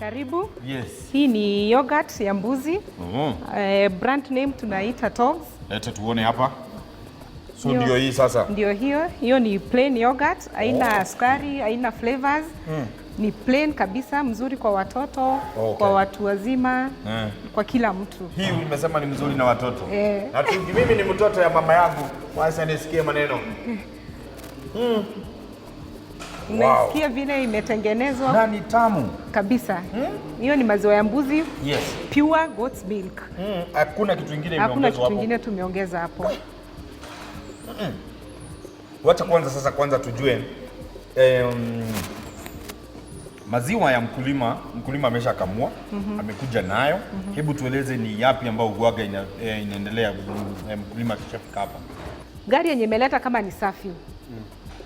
Karibu. Yes. Hii ni yogurt ya mbuzi. Oh. Brand name tunaita Togs. Leta tuone hapa. So Ndio. ndio hii sasa. Ndio hiyo, hiyo ni plain yogurt, haina sukari, haina flavors. Ni plain kabisa, mzuri kwa watoto, kwa watu wazima, kwa kila mtu. Hii umesema ni mzuri na watoto. Eh. Na mimi ni mtoto ya mama yangu. Wacha nisikie maneno. Unaisikia vile imetengenezwa Na ni tamu. Kabisa. Hiyo ni maziwa ya mbuzi, pure goat's milk. Hakuna kitu kingine Hakuna imeongezwa kitu hapo. kingine tumeongeza hapo. Wacha kwanza sasa kwanza tujue maziwa ya mkulima, mkulima ameshakamua, amekuja nayo. Hebu tueleze ni yapi ambayo huaga inaendelea mkulima akishafika hapa. Gari yenye imeleta kama ni safi.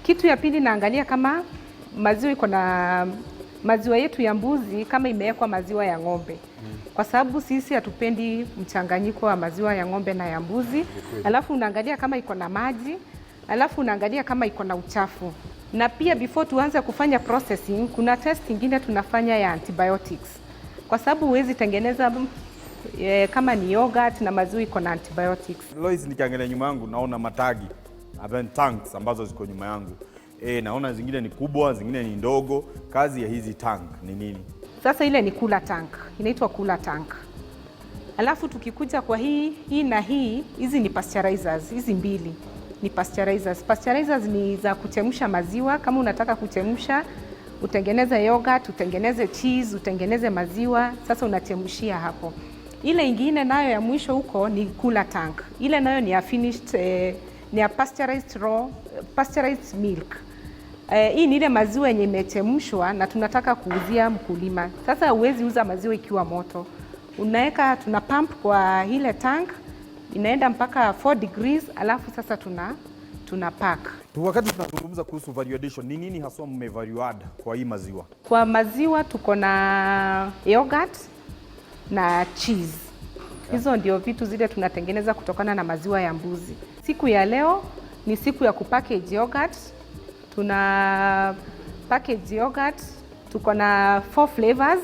Kitu ya pili naangalia kama maziwa iko na maziwa yetu ya mbuzi kama imewekwa maziwa ya ng'ombe, kwa sababu sisi hatupendi mchanganyiko wa maziwa ya ng'ombe na ya mbuzi. Alafu unaangalia kama iko na maji, alafu unaangalia kama iko na uchafu. Na pia before tuanze kufanya processing, kuna test ingine tunafanya ya antibiotics, kwa sababu huwezi tengeneza kama ni yogurt na maziwa iko na antibiotics. Lois, nikiangalia nyuma yangu naona matagi and tanks ambazo ziko nyuma yangu. Naona zingine ni kubwa, zingine ni ndogo. Kazi ya hizi tank ni nini? Sasa ile ni cooler tank, inaitwa cooler tank. Alafu tukikuja kwa hii hii na hii, hizi ni pasteurizers, hizi mbili ni pasteurizers. Pasteurizers ni za kuchemsha maziwa. Kama unataka kuchemsha, utengeneze yogurt, utengeneze cheese, utengeneze maziwa, sasa unachemshia hapo. Ile ingine nayo ya mwisho huko ni cooler tank. Ile nayo ni ya finished, ni ya pasteurized raw, pasteurized milk. Hii ni ile maziwa yenye imechemshwa na tunataka kuuzia mkulima. Sasa huwezi uza maziwa ikiwa moto. Unaweka, tuna pump kwa ile tank inaenda mpaka 4 degrees, alafu sasa tuna pack. Wakati tunazungumza kuhusu value addition, ni nini haswa mme value add kwa hii maziwa? Kwa maziwa tuko na yogurt na cheese. Hizo ndio vitu zile tunatengeneza kutokana na maziwa ya mbuzi. Siku ya leo ni siku ya kupackage yogurt. Tuna package yogurt, tuko na four flavors.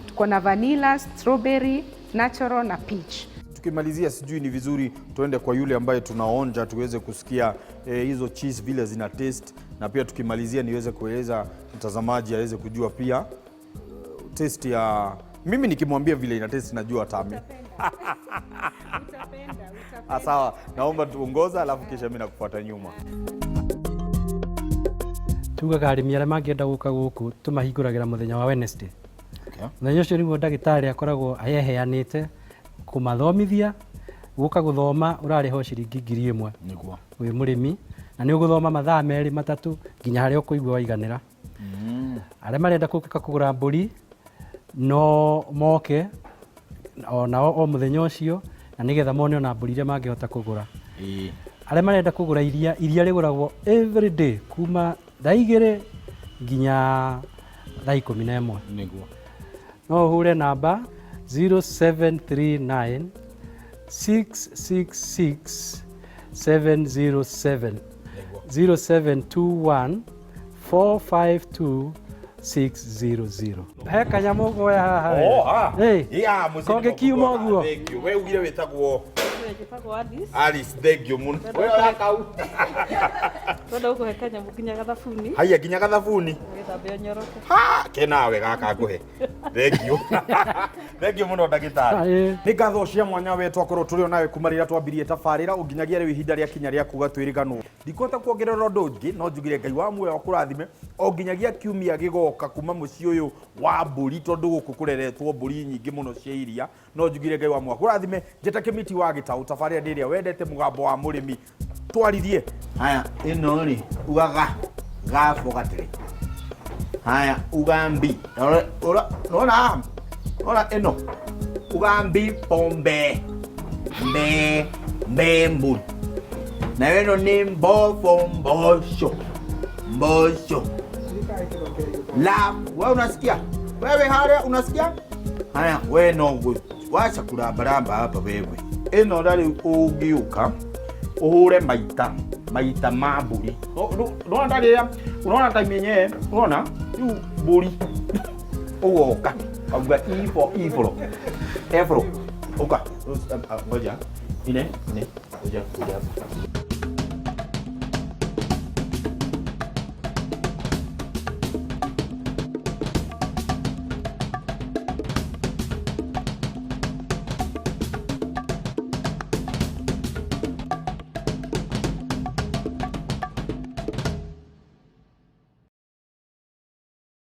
Tuko na vanilla, strawberry, natural na peach. Tukimalizia, sijui ni vizuri tuende kwa yule ambaye tunaonja tuweze kusikia hizo cheese vile zina taste, na pia tukimalizia niweze kueleza mtazamaji aweze kujua pia taste ya mimi nikimwambia vile ina taste najua tami. Utapenda, Ah, sawa, naomba tuongoza alafu kisha mimi nakufuata nyuma. Tugaga arĩmi arĩa mangĩenda gũka gũkũ tũmahingũragĩra mũthenya wa Wednesday. Mũthenya ũcio nĩguo ndagĩtarĩ akoragwo eheanĩte kũmathomithia. Gũka gũthoma ũrarĩha o ciringi 1000 wĩ mũrĩmi, na nĩ ũgũthoma mathaa 2, 3, nginya harĩa ũkũigua waiganĩra. Arĩa marenda gũka kũgũra mbũri no moke o nao o mũthenya ũcio, na nĩgetha mone ona mbũri iria mangĩhota kũgũra. Arĩa marenda kũgũra iria, iria rĩgũragwo every day kuma thaa 2 nginya thaa 11. No ũhũre namba 0739 666 707, 0721 452 600. He kanyamũ goya haha. Oh, ah. Hey, Yeah, mũciĩ kongĩkiuma ũguo. Thank you. We ugire wĩtagwo? Njĩtagwo Alice. Alice, thank you mũno. We oya kau. Twenda gũkũhe kanyamũ nginya gathabuni. Haiya, nginya gathabuni. Wĩthambe ũnyoroke. Ha, kenawe gaka ngũhe. Thank you. Thank you mũno ndagĩtarĩ. Nĩ ngatho cia mwanya we twakorwo tũrĩ onawe kuma rĩrĩa twambirie tabarĩra ũnginyagia rĩu ihinda rĩa kinya rĩa kuga twĩrĩganwo. Ndikũhota kuongerera ũndũ ũngĩ, no njugire Ngai wa muoyo akũrathime o nginyagia kiumia gĩgoka kuma mũciĩ ũyũ wa mbũri, tondũ gũkũ kũreretwo mbũri nyingĩ mũno cia iria. No njugire Ngai wa muoyo akũrathime. Njĩta Kĩmiti wa Gĩtaũ, tabarĩra nĩ ĩrĩa wendete, mũgambo wa mũrĩmi. Twaririe. Haya, ĩno rĩ ugaga gabo gatĩrĩ. Haya, uga mbi. Nona haha, nona ĩno uga mbi pombe mbe mbe mburi. Nayo ĩno nĩ mbobo mboco mboco la. Wewe unasikia, wewe harĩa unasikia? Haya, we no wacha kurambaramba hapa wewe. Ĩno na rĩu ũngĩũka ũhũre maita maita ma mbũri. Unaona rĩrĩa unaona time yenyewe, unaona rĩu mbũri ũgoka. Auga E for evil. Evil. Uka. Ngoja. Ine, ine. Ngoja, ngoja.